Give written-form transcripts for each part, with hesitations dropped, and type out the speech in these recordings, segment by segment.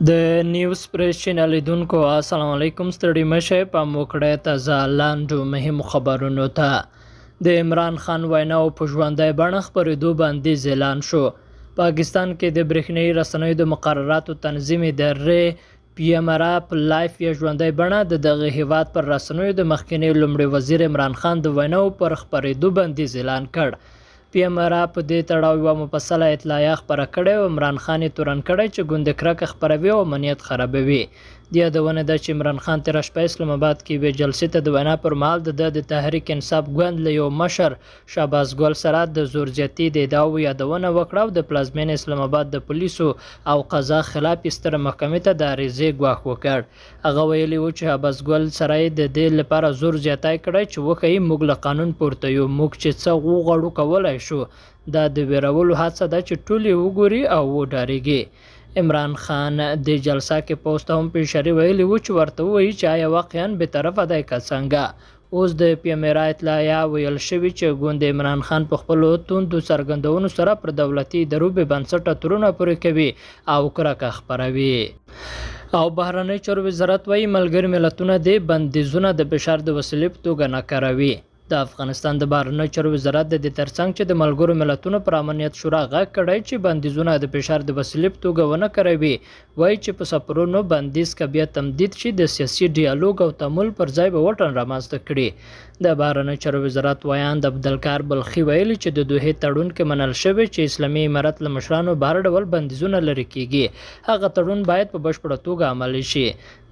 د نیوز پریس چینل لیدونکو السلام علیکم، ستړي مشه. پام وکړئ تازه لاندو مهمو خبرونو ته. د عمران خان ویناو په ژوندۍ بڼه خپرېدو بندیز اعلان شو. پاکستان کې د برېښنايي رسنیو د مقرراتو تنظیم ادارې پیمرا په لایف یا ژوندۍ بڼه د دغه هیواد پر رسنیو د مخکني لومړي وزیر عمران خان د ویناو پر خپرېدو بندیز اعلان کړ. پیمرا په دې تړاو یوه مفصله اطلاعیه خپره کړې او عمران خان یې تورن کړی چې ګوندې کرکه خپروي او امنیت خرابوي. د یادونې ده چې عمران خان تېره شپه اسلام اباد کې یوې جلسې ته د وینا پر مهال د ده د تحریک انصاف ګوند له یو مشر شهباز ګل سره د زور زیاتي د ادعاوو یادونه وکړه او د پلازمېنې اسلام اباد د پولیسو او قضا خلاف یې سترې محکمې ته د عریضې ګواښ وکړ. هغه ویلي وو چې شهباز ګل سره یې د دې لپاره زور زیاتی کړی چې وښيي موږ له قانون پورته یو، موږ چې څه وغواړو کولای شو. دا د ویرولو هڅه ده چې ټول یې وګوري او وډارېږي. عمران خان دې جلسه کې پوځ ته هم په اشارې ویلي وو چې ورته ووایي چې آیا واقعا بې طرفه دی که څنګه. اوس د پیمرا اطلاعیه ویل شوي چې ګوندې عمران خان په خپلو توندو څرګندونو سره پر دولتي ادارو بې بنسټه تورونه پورې کوي او کرکه خپروي. او بهرنیو چارو وزارت وایي ملګري ملتونه دې بندیزونه د فشار د وسیلې په توګه نه کاروي. د افغانستان د بهرنیو چارو وزارت د دې ترڅنګ چې د ملګرو ملتونو پر امنیت شورا غږ کړی چې بندیزونه د فشار د وسیلې په توګه ونه کاروي، وایي چې په سفرونو بندیز که بیا تمدید شي د سیاسي ډیالوګ او تمول پر ځای به واټن رامنځته کړي. د بهرنیو چارو وزارت ویاند عبدالکار بلخي ویلي چې د دوحې تړون کې منل شوې چې اسلامي امارت له مشرانو به هر ډول بندیزونه لرې کیږي، هغه تړون باید په بشپړه توګه عملي شي.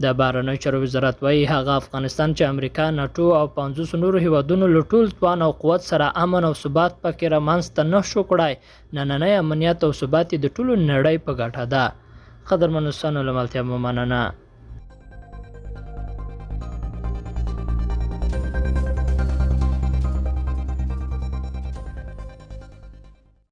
د بهرنیو چارو وزارت وایي هغه افغانستان چې امریکا، ناټو او 50 نورو هیوادونو له ټول توان او قوت سره امن او ثبات پکې رامنځته نه شو کړای، نننی امنیت او ثبات یې د ټولو نړۍ په ګټه ده. قدرمنو دوستانو له ملتیا مو مننه.